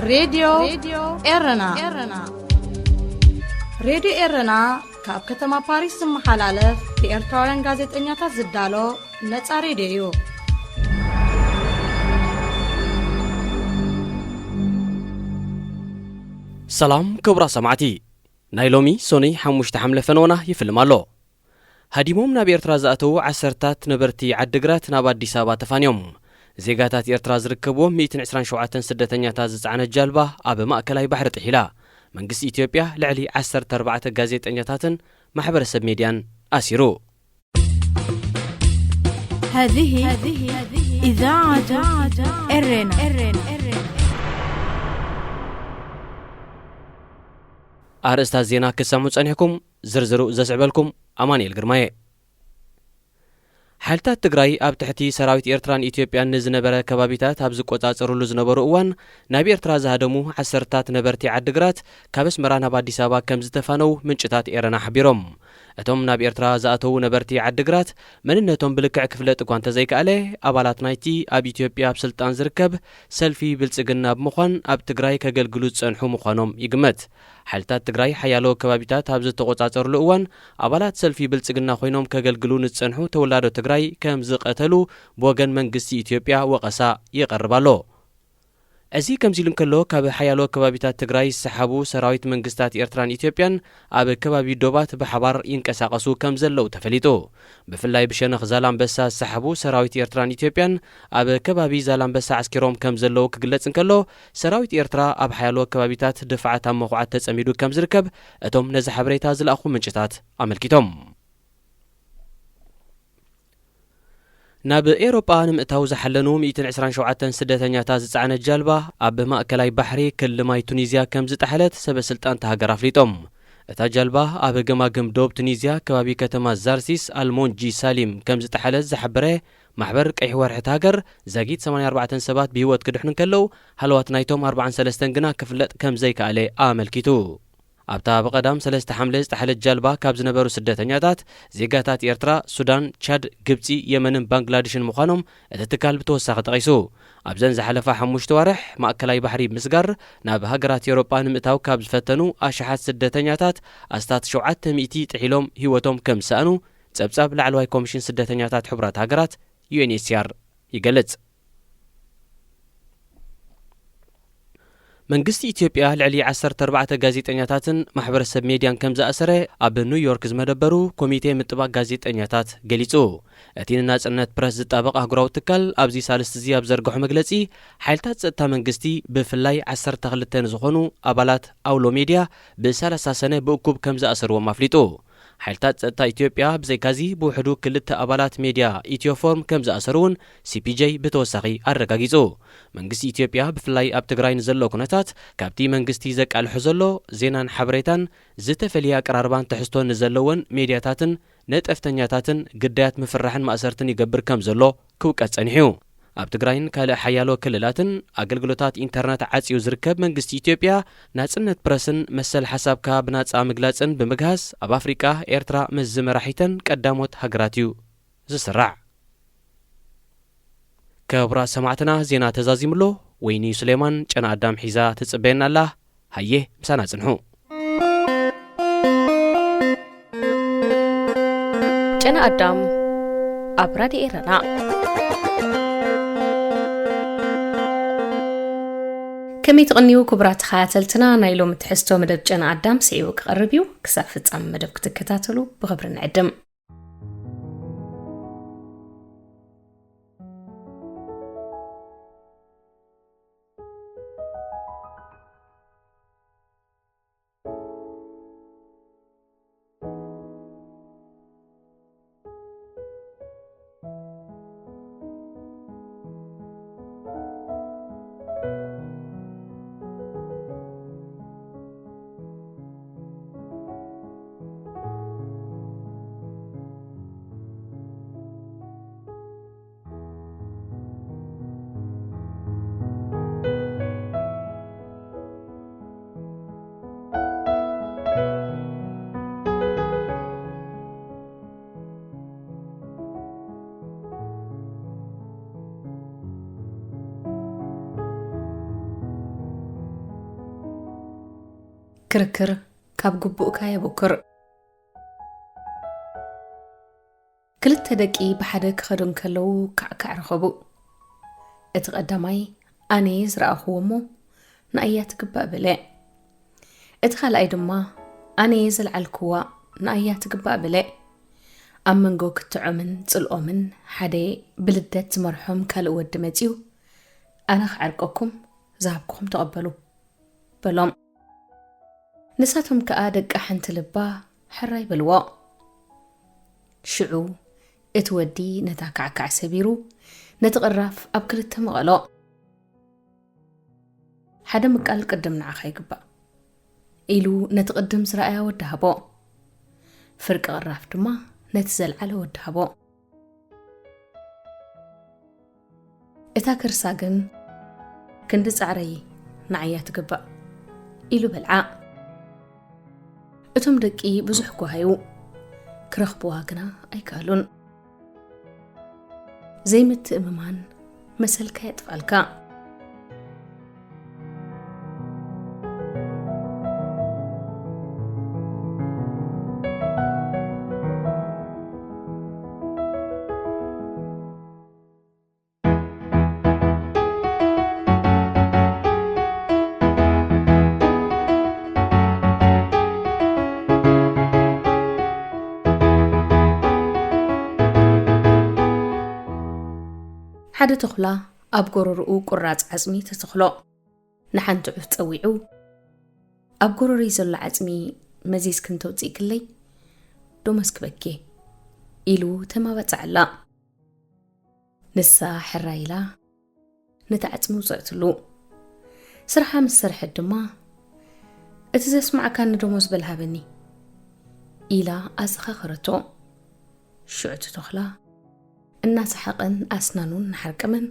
ሬድዮ ኤረና። ሬድዮ ኤረና ካብ ከተማ ፓሪስ ዝመሓላለፍ ብኤርትራውያን ጋዜጠኛታት ዝዳሎ ነጻ ሬድዮ እዩ። ሰላም ክቡራት ሰማዕቲ፣ ናይ ሎሚ ሶኒ ሓሙሽተ ሓምለ ፈነወና ይፍልም ኣሎ። ሃዲሞም ናብ ኤርትራ ዝኣተዉ ዓሰርታት ነበርቲ ዓዲግራት ናብ ኣዲስ ኣበባ ተፋንዮም። ዜጋታት ኤርትራ ዝርከብዎም ሚእትን ዕስራን ሸውዓተን ስደተኛታት ዝጸዓነት ጃልባ ኣብ ማእከላይ ባሕሪ ጥሒላ። መንግስቲ ኢትዮጵያ ልዕሊ ዓሰርተ ኣርባዕተ ጋዜጠኛታትን ማሕበረሰብ ሜድያን ኣሲሩ። هذه إذاعة إرنا. ኣርእስታት ዜና ክትሰምዑ ጸኒሕኩም፣ ዝርዝሩ ዘስዕበልኩም ኣማኑኤል ግርማየ። ሓይልታት ትግራይ ኣብ ትሕቲ ሰራዊት ኤርትራን ኢትዮጵያን ንዝነበረ ከባቢታት ኣብ ዝቆጻጸሩሉ ዝነበሩ እዋን፣ ናብ ኤርትራ ዝሃደሙ ዓሰርታት ነበርቲ ዓዲግራት ካብ ኣስመራ ናብ ኣዲስ ኣበባ ከም ዝተፋነው ምንጭታት ኤረና ሓቢሮም። እቶም ናብ ኤርትራ ዝኣተዉ ነበርቲ ዓዲግራት መንነቶም ብልክዕ ክፍለጥ እኳ እንተዘይከኣለ፣ ኣባላት ናይቲ ኣብ ኢትዮጵያ ኣብ ስልጣን ዝርከብ ሰልፊ ብልጽግና ብምዃን ኣብ ትግራይ ከገልግሉ ዝጸንሑ ምዃኖም ይግመት። ሓይልታት ትግራይ ሓያሎ ከባቢታት ኣብ ዝተቖጻጸሩሉ እዋን፣ ኣባላት ሰልፊ ብልጽግና ኮይኖም ከገልግሉ ንዝጸንሑ ተወላዶ ትግራይ ከም ዝቐተሉ ብወገን መንግስቲ ኢትዮጵያ ወቐሳ ይቐርብ ኣሎ። እዚ ከምዚ ኢሉ እንከሎ፣ ካብ ሓያሎ ከባቢታት ትግራይ ዝሰሓቡ ሰራዊት መንግስታት ኤርትራን ኢትዮጵያን ኣብ ከባቢ ዶባት ብሓባር ይንቀሳቐሱ ከም ዘለዉ ተፈሊጡ። ብፍላይ ብሸነኽ ዛላምበሳ ዝሰሓቡ ሰራዊት ኤርትራን ኢትዮጵያን ኣብ ከባቢ ዛላምበሳ ዓስኪሮም ከም ዘለዉ ክግለጽ እንከሎ፣ ሰራዊት ኤርትራ ኣብ ሓያሎ ከባቢታት ድፋዓት ኣብ መኹዓት ተጸሚዱ ከም ዝርከብ እቶም ነዚ ሓበሬታ ዝለኣኹ ምንጭታት ኣመልኪቶም። ናብ ኤውሮጳ ንምእታው ዝሓለኑ ሚእትን ዕስራን ሸውዓተን ስደተኛታት ዝጸዓነት ጃልባ ኣብ ማእከላይ ባሕሪ ክሊ ማይ ቱኒዝያ ከም ዝጠሓለት ሰበ ስልጣን እታ ሃገር ኣፍሊጦም። እታ ጃልባ ኣብ ገማግም ዶብ ቱኒዝያ ከባቢ ከተማ ዛርሲስ ኣልሞንጂ ሳሊም ከም ዝጠሓለት ዝሓበረ ማሕበር ቀይሕ ወርሒ እታ ሃገር፣ ዛጊት ሰማንያን ኣርባዕተን ሰባት ብህይወት ክድሕኑ እንከለዉ፣ ሃለዋት ናይቶም ኣርባዓን ሰለስተን ግና ክፍለጥ ከም ዘይከኣለ ኣመልኪቱ። ኣብታ ብቐዳም ሰለስተ ሓምለ ዝጠሓለት ጃልባ ካብ ዝነበሩ ስደተኛታት፣ ዜጋታት ኤርትራ፣ ሱዳን፣ ቻድ፣ ግብጺ፣ የመንን ባንግላድሽን ምዃኖም እቲ ትካል ብተወሳኺ ጠቒሱ። ኣብዘን ዝሓለፋ ሓሙሽተ ዋርሕ፣ ማእከላይ ባሕሪ ምስጋር ናብ ሃገራት ኤውሮጳ ንምእታው ካብ ዝፈተኑ ኣሽሓት ስደተኛታት ኣስታት ሸውዓተ ሚእቲ ጥሒሎም ህይወቶም ከም ዝሰኣኑ ጸብጻብ ላዕለዋይ ኮሚሽን ስደተኛታት ሕቡራት ሃገራት፣ ዩ ኤን ኤች ሲ ኣር፣ ይገልጽ። መንግስቲ ኢትዮጵያ ልዕሊ ዓሰርተ ኣርባዕተ ጋዜጠኛታትን ማሕበረሰብ ሜድያን ከም ዝኣሰረ ኣብ ኒውዮርክ ዝመደበሩ ኮሚቴ ምጥባቕ ጋዜጠኛታት ገሊጹ። እቲ ንናጽነት ፕረስ ዝጣበቕ ኣህጉራዊ ትካል ኣብዚ ሳልስቲ እዚ ኣብ ዘርግሖ መግለጺ፣ ሓይልታት ጸጥታ መንግስቲ ብፍላይ ዓሰርተ ክልተ ንዝኾኑ ኣባላት ኣውሎ ሜድያ ብሰላሳ ሰነ ብእኩብ ከም ዝኣሰርዎም ኣፍሊጡ። ሓይልታት ጸጥታ ኢትዮጵያ ብዘይካዚ ብውሕዱ ክልተ ኣባላት ሜድያ ኢትዮ ፎርም ከም ዝኣሰሩ እውን ሲ ፒ ጄ ብተወሳኺ ኣረጋጊጹ። መንግስቲ ኢትዮጵያ ብፍላይ ኣብ ትግራይ ንዘሎ ኩነታት ካብቲ መንግስቲ ዘቃልሖ ዘሎ ዜናን ሓበሬታን ዝተፈልየ ኣቀራርባን ትሕዝቶን ንዘለወን ሜድያታትን ነጠፍተኛታትን ግዳያት ምፍርራሕን ማእሰርትን ይገብር ከም ዘሎ ክውቀስ ጸኒሑ እዩ። ኣብ ትግራይን ካልእ ሓያሎ ክልላትን ኣገልግሎታት ኢንተርነት ዓጽዩ ዝርከብ መንግስቲ ኢትዮጵያ፣ ናጽነት ፕረስን መሰል ሓሳብካ ብናጻ ምግላጽን ብምግሃስ፣ ኣብ ኣፍሪቃ ኤርትራ ምስዚ መራሒተን ቀዳሞት ሃገራት እዩ ዝስራዕ። ክቡራት ሰማዕትና፣ ዜና ተዛዚሙሎ። ወይኒ ሱሌማን ጨና ኣዳም ሒዛ ትጽበየና ኣላ። ሃየ፣ ምሳና ጽንሑ። ጨና ኣዳም ኣብ ራድዮ ኤረና። ከመይ ትቕንዩ ክቡራት ተኸታተልትና፣ ናይ ሎሚ ትሕዝቶ መደብ ጨና ኣዳም ስዒቡ ክቐርብ እዩ። ክሳብ ፍጻመ መደብ ክትከታተሉ ብኽብሪ ንዕድም። ክርክር ካብ ግቡእካ የበኩር። ክልተ ደቂ ብሓደ ክኸዱ እንከለዉ ካዕካዕ ረኸቡ። እቲ ቀዳማይ ኣነየ ዝረኣኹዎ እሞ ንኣያ ትግባእ በለ። እቲ ካልኣይ ድማ ኣነየ ዘልዓልክዋ ንኣያ ትግባእ በለ። ኣብ መንጎ ክትዖምን ጽልኦምን ሓደ ብልደት ዝመርሖም ካልእ ወዲ መጺኡ፣ ኣነ ክዓርቀኩም ዝሃብክኹም ተቐበሉ በሎም። ንሳቶም ከኣ ደቂ ሓንቲ ልባ ሕራይ በልዎ። ሽዑ እቲ ወዲ ነታ ካዕካዕ ሰቢሩ ነቲ ቅራፍ ኣብ ክልተ መቐሎ። ሓደ ምቃል ቅድም ንዓኻ ይግባእ ኢሉ ነቲ ቅድም ዝረኣያ ወዲ ሃቦ። ፍርቂ ቅራፍ ድማ ነቲ ዘልዓለ ወዲ ሃቦ። እታ ከርሳ ግን ክንዲ ጻዕረይ ንዓያ ትግባእ ኢሉ በልዓ። እቶም ደቂ ብዙሕ ጓሃዩ ክረኽብዋ ግና ኣይከኣሉን። ዘይምትእምማን መሰልካ የጥፍኣልካ። ሓደ ተኹላ ኣብ ጎረርኡ ቁራጽ ዓጽሚ ተተኽሎ። ንሓንቲ ዑፍ ጸዊዑ፣ "ኣብ ጎረረይ ዘሎ ዓጽሚ መዚዝኪ እንተውጺእክለይ፣ ዶሞስ ክበኪ" ኢሉ ተማባጽዓላ። ንሳ ሕራይ ኢላ ነቲ ዓጽሚ ውጽዕትሉ። ስርሓ ምስ ሰርሐት ድማ፣ "እቲ ዘስማዕካኒ ደሞዝ በል ሃበኒ" ኢላ ኣዘኻኸረቶ። ሽዑ እቲ ተኹላ እናሰሓቐን ኣስናኑ እናሓርቀመን፣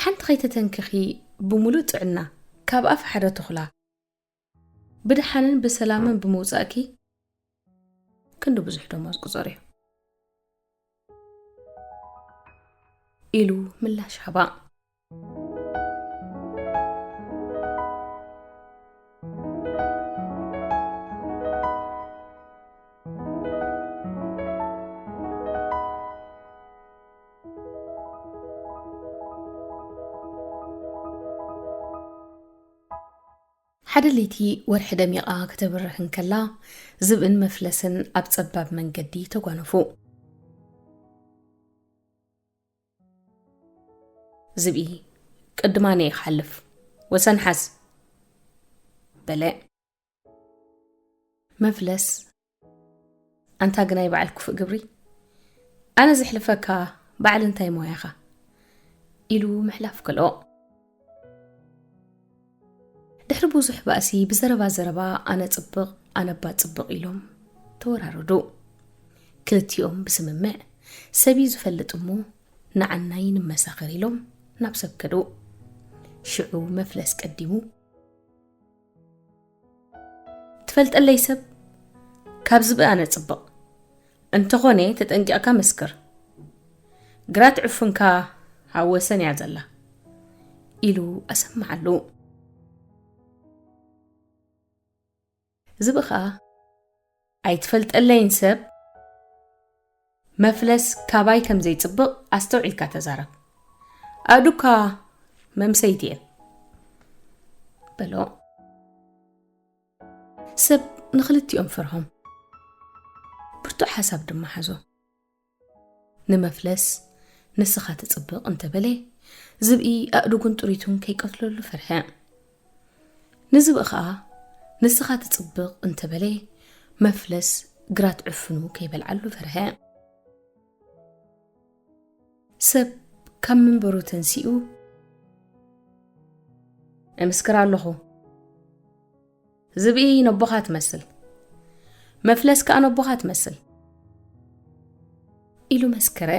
"ሓንቲ ከይተተንከኺ ብምሉእ ጥዕና ካብ ኣፍ ሓደ ተኹላ ብደሓንን ብሰላምን ብምውጻእኪ ክንዲ ብዙሕ ደሞዝ ቁጸርዮ" ኢሉ ምላሽ ሃባ። ሓደ ለይቲ ወርሒ ደሚቓ ከተብርህ እንከላ፣ ዝብእን መፍለስን ኣብ ጸባብ መንገዲ ተጓነፉ። ዝብኢ፣ "ቅድም ኣነ እየ ክሓልፍ፣ ወሰን ሓዝ" በለ። መፍለስ፣ "ኣንታ ግናይ በዓል ክፉእ ግብሪ፣ ኣነ ዘሕልፈካ በዓል እንታይ ሞያኻ?" ኢሉ ምሕላፍ ከልኦ። ድሕሪ ብዙሕ ባእሲ ብዘረባ ዘረባ ኣነ ጽብቕ፣ ኣነ እባ ጽብቕ ኢሎም ተወራረዱ። ክልቲኦም ብስምምዕ፣ "ሰብ እዩ ዝፈልጥ እሞ ንዓናይ ንመሳኸር" ኢሎም ናብ ሰብ ከዱ። ሽዑ መፍለስ ቀዲሙ፣ "ትፈልጠለይ ሰብ ካብ ዝብኢ ኣነ ጽብቕ፣ እንተኾነ ተጠንቂቕካ መስክር። ግራት ዕፉንካ ኣብ ወሰን እያ ዘላ" ኢሉ ኣሰምዓሉ። ዝብኢ ኸኣ፣ "ኣይትፈልጠለይን ሰብ፣ መፍለስ ካባይ ከም ዘይጽብቕ ኣስተውዒልካ ተዛረብ። ኣእዱካ መምሰይቲ እየን" በሎ። ሰብ ንኽልቲኦም ፈርሆም። ብርቱዕ ሓሳብ ድማ ሓዞ። ንመፍለስ ንስኻ ትጽብቕ እንተበለ፣ ዝብኢ ኣእዱጉን ጥሪቱን ከይቀትለሉ ፈርሐ። ንዝብኢ ኸኣ ንስኻ ትጽብቕ እንተበለ፣ መፍለስ ግራት ዕፍኑ ከይበልዓሉ ፈርሐ። ሰብ ካብ መንበሩ ተንሲኡ፣ "እምስክር ኣለኹ፣ ዝብኢ ነቦኻ ትመስል፣ መፍለስ ከኣ ነቦኻ ትመስል" ኢሉ መስከረ።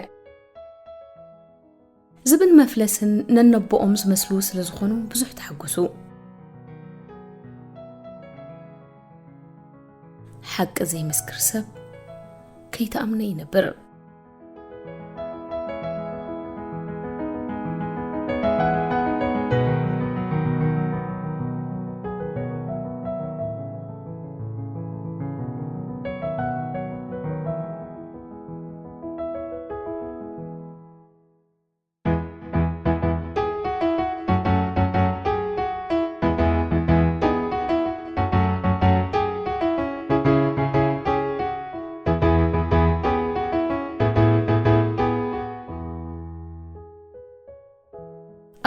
ዝብን መፍለስን ነነቦኦም ዝመስሉ ስለ ዝኾኑ ብዙሕ ተሓጎሱ። ሓቂ ዘይምስክር ሰብ ከይተኣምነ ይነብር።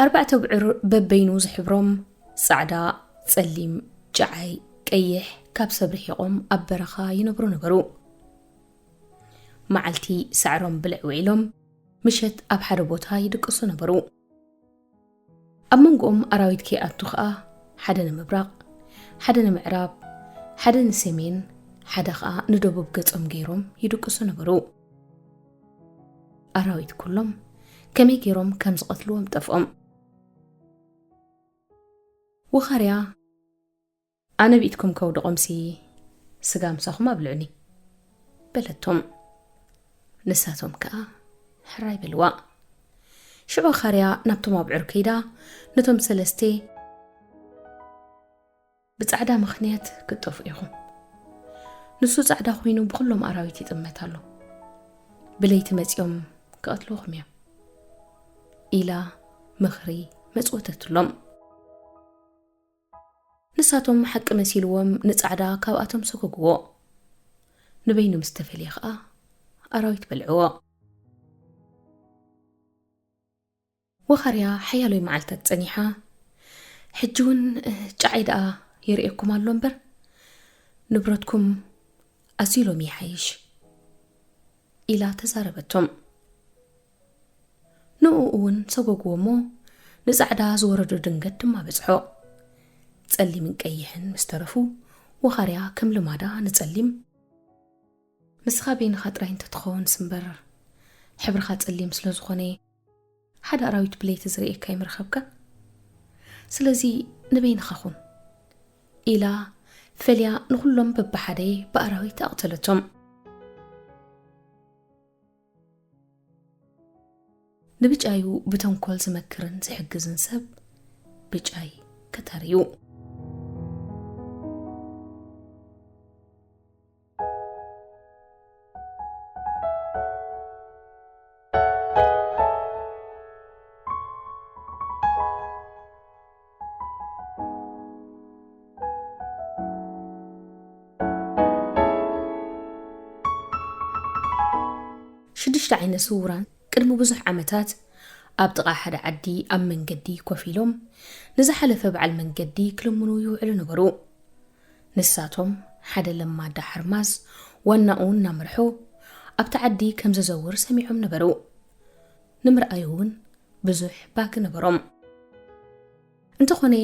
ኣርባዕተ ኣብዑር በበይኑ ዝሕብሮም፣ ጻዕዳ፣ ጸሊም፣ ጨዓይ፣ ቀይሕ፣ ካብ ሰብ ርሒቖም ኣብ በረኻ ይነብሩ ነበሩ። መዓልቲ ሳዕሮም ብልዕ ውዒሎም፣ ምሸት ኣብ ሓደ ቦታ ይድቅሱ ነበሩ። ኣብ መንጎኦም ኣራዊት ከይኣቱ ኸኣ፣ ሓደ ንምብራቕ፣ ሓደ ንምዕራብ፣ ሓደ ንሰሜን፣ ሓደ ኸኣ ንደቡብ ገጾም ገይሮም ይድቅሱ ነበሩ። ኣራዊት ኩሎም ከመይ ገይሮም ከም ዝቐትልዎም ጠፍኦም። ወኻርያ፣ "ኣነ ብኢድኩም ከውድቖምሲ፣ ስጋ ምሳኹም ኣብልዑኒ" በለቶም። ንሳቶም ከኣ ሕራይ በልዋ። ሽዑ ወኻርያ ናብቶም ኣብዑር ከይዳ፣ ነቶም ሰለስተ፣ "ብጻዕዳ ምኽንያት ክትጠፍኡ ኢኹም። ንሱ ጻዕዳ ኮይኑ ብኹሎም ኣራዊት ይጥመት ኣሎ። ብለይቲ መጺኦም ክቐትልኹም እዮም" ኢላ ምኽሪ መጽወተትሎም። ንሳቶም ሓቂ መሲልዎም ንጻዕዳ ካብኣቶም ሰጎግዎ። ንበይኑ ምስ ተፈልየ ኸኣ ኣራዊት በልዕዎ። ወኻርያ ሓያሎይ መዓልታት ጸኒሓ፣ "ሕጂ እውን፣ እ፣ ጨዓይ ደኣ የርእየኩም ኣሎ እምበር፣ ንብረትኩም ኣዝዩ ሎሚ ይሓይሽ" ኢላ ተዛረበቶም። ንኡ እውን ሰጎግዎ እሞ፣ ንጻዕዳ ዝወረዶ ድንገት ድማ በጽሖ። ጸሊምን ቀይሕን ምስ ተረፉ፣ ወኻርያ ከም ልማዳ ንጸሊም፣ "ንስኻ በይንኻ ጥራይ እንተትኸውን ስምበር፣ ሕብርኻ ጸሊም ስለ ዝኾነ፣ ሓደ ኣራዊት ብለይቲ ዝርእየካ ኣይምረኸብካን። ስለዚ ንበይንኻ ኹን" ኢላ ፈልያ ንኹሎም በብሓደ ብኣራዊት ኣቕተለቶም። ንብጫዩ ብተንኮል ዝመክርን ዝሕግዝን ሰብ ብጫይ ከታርዩ። ሽዱሽተ ዓይነ ስውራን ቅድሚ ብዙሕ ዓመታት ኣብ ጥቓ ሓደ ዓዲ ኣብ መንገዲ ኮፍ ኢሎም ንዝሓለፈ በዓል መንገዲ ክልምኑ ይውዕሉ ነበሩ። ንሳቶም ሓደ ለማዳ ሓርማዝ ዋናኡ እናመርሖ ኣብቲ ዓዲ ከም ዘዘውር ሰሚዖም ነበሩ። ንምርኣዩ እውን ብዙሕ ባህጊ ነበሮም። እንተኾነ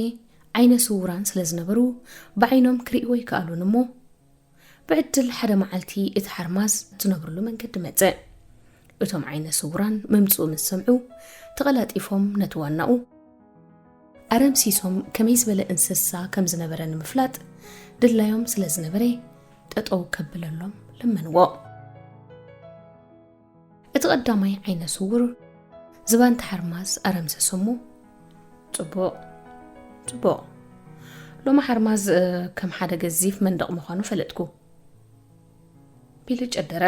ዓይነ ስውራን ስለ ዝነበሩ ብዓይኖም ክርእይዎ ይከኣሉን እሞ ብዕድል ሓደ መዓልቲ እቲ ሓርማዝ ዝነብርሉ መንገዲ መጸ። እቶም ዓይነ ስውራን ምምጽኡ ምስ ሰምዑ ተቐላጢፎም ነቲ ዋናኡ ኣረምሲሶም ከመይ ዝበለ እንስሳ ከም ዝነበረ ንምፍላጥ ድላዮም ስለ ዝነበረ ጠጠው ከብለሎም ለመንዎ። እቲ ቀዳማይ ዓይነ ስውር ዝባን ተሓርማዝ ኣረምሰሰ እሞ፣ "ጽቡቕ፣ ጽቡቕ። ሎሚ ሓርማዝ፣ እ፣ ከም ሓደ ገዚፍ መንደቕ ምዃኑ ፈለጥኩ" ቢሉ ጨደረ።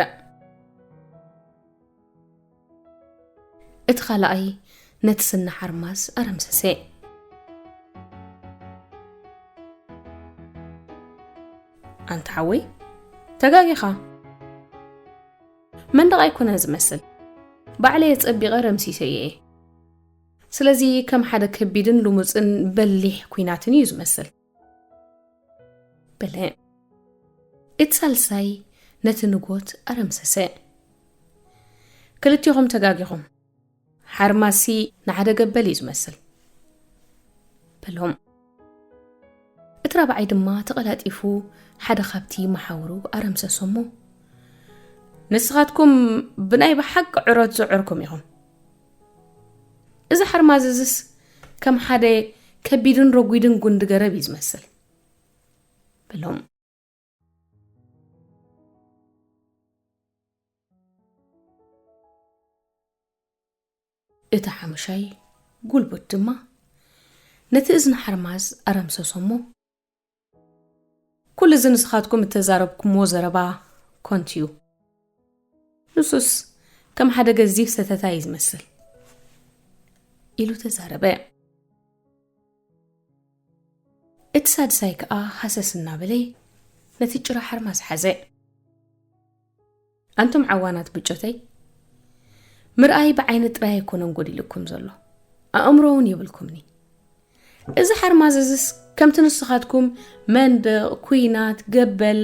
እቲ ካልኣይ ነቲ ስኒ ሓርማዝ ኣረምሰሰ። "ኣንታ ሓወይ፣ ተጋጊኻ። መንደቕ ኣይኮነን ዝመስል። ባዕለየ ጸቢቐ ረምሲሰዮ እየ። ስለዚ ከም ሓደ ከቢድን ልሙጽን በሊሕ ኲናትን እዩ ዝመስል" በለ። እቲ ሳልሳይ ነቲ ንጎት ኣረምሰሰ። "ክልቲኹም ተጋጊኹም። ሓርማዝሲ ንሓደ ገበል እዩ ዝመስል" በሎም። እቲ ራብዓይ ድማ ተቐላጢፉ ሓደ ካብቲ መሓውሩ ኣረምሰሶ እሞ፣ "ንስኻትኩም ብናይ ብሓቂ ዕሮት ዘዑርኩም ኢኹም። እዚ ሓርማዝ እዝስ ከም ሓደ ከቢድን ረጒድን ጉንዲ ገረብ እዩ ዝመስል" በሎም። እቲ ሓሙሻይ ጉልቡት ድማ ነቲ እዝኒ ሓርማዝ ኣረምሰሶ እሞ፣ "ኩሉ እዚ ንስኻትኩም እተዛረብኩምዎ ዘረባ ኮንቱ እዩ። ንሱስ ከም ሓደ ገዚፍ ሰተታ እዩ ዝመስል" ኢሉ ተዛረበ። እቲ ሳድሳይ ከኣ ሃሰስ እናበለ ነቲ ጭራ ሓርማዝ ሓዘ። "ኣንቱም ዓዋናት ብጮተይ፣ ምርኣይ ብዓይኒ ጥራይ ኣይኮነን ጎዲልኩም ዘሎ፣ ኣእምሮ እውን የብልኩምኒ። እዚ ሓርማዝ እዝስ ከምቲ ንስኻትኩም መንደቕ፣ ኲናት፣ ገበል፣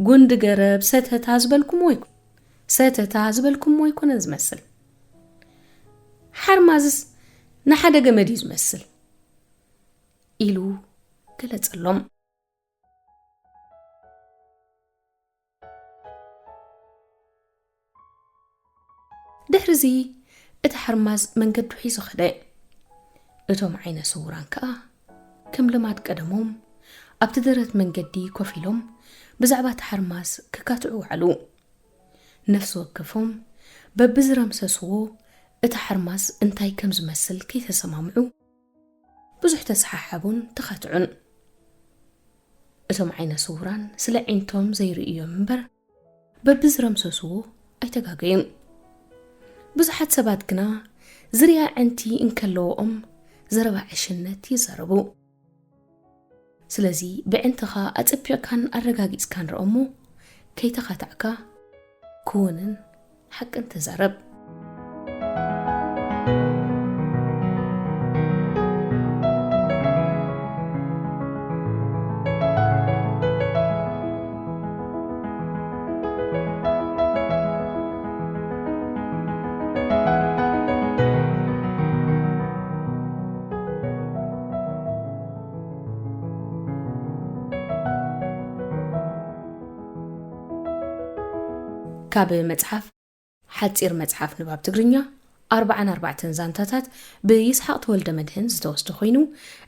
ጉንዲ ገረብ፣ ሰተታ ዝበልኩምዎ ኣይኮ-፣ ሰተታ ዝበልኩምዎ ኣይኮነን ዝመስል። ሓርማዝስ ንሓደ ገመድ እዩ ዝመስል ኢሉ ገለጸሎም። ድሕርዚ እቲ ሓርማዝ መንገዱ ሒዙ ኸደ። እቶም ዓይነ ስውራን ከኣ ከም ልማድ ቀደሞም ኣብቲ ደረት መንገዲ ኮፍ ኢሎም ብዛዕባ እቲ ሓርማዝ ክካትዑ ወዓሉ። ነፍሲ ወከፎም በብዝረምሰስዎ እቲ ሓርማዝ እንታይ ከም ዝመስል ከይተሰማምዑ ብዙሕ ተሰሓሓቡን ተኻትዑን። እቶም ዓይነ ስውራን ስለ ዒንቶም ዘይርእዮም እምበር በብዝረምሰስዎ ኣይተጋገዩን። ብዙሓት ሰባት ግና ዝርያ ዕንቲ እንከለዎኦም ዘረባ ዕሽነት ይዛረቡ። ስለዚ ብዕንትኻ ኣጸቢቕካን ኣረጋጊጽካን ረኦሞ ከይተኻታዕካ ክውንን ሓቅን ተዛረብ። ካብ መጽሓፍ ሓጺር መጽሓፍ ንባብ ትግርኛ ኣርብዓን ኣርባዕተን ዛንታታት ብይስሓቕ ተወልደ መድህን ዝተወስደ ኮይኑ፣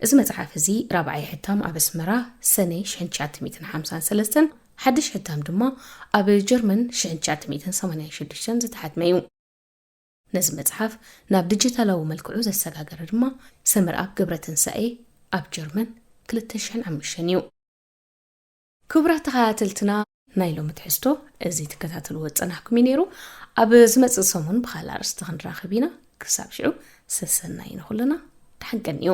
እዚ መጽሓፍ እዚ ራብዓይ ሕታም ኣብ ኣስመራ ሰነ ሽሕን ትሽዓተ ሚእትን ሓምሳን ሰለስተን፣ ሓድሽ ሕታም ድማ ኣብ ጀርመን ሽሕን ትሽዓተ ሚእትን ሰማንያን ሽዱሽተን ዝተሓትመ እዩ። ነዚ መጽሓፍ ናብ ዲጂታላዊ መልክዑ ዘሰጋገረ ድማ ሰመርኣብ ገብረትንሳኤ ኣብ ጀርመን ክልተ ሽሕን ሓሙሽተን እዩ። ክቡራት ተኸታተልትና፣ ናይ ሎሚ ትሕዝቶ እዚ ትከታተልዎ ዝጸናሕኩም እዩ ነይሩ። ኣብ ዝመጽእ ሰሙን ብኻልእ ኣርእስቲ ክንራኸብ ኢና። ክሳብ ሽዑ ሰሰናይ ንኹልና፣ ደሓን ቀንዩ።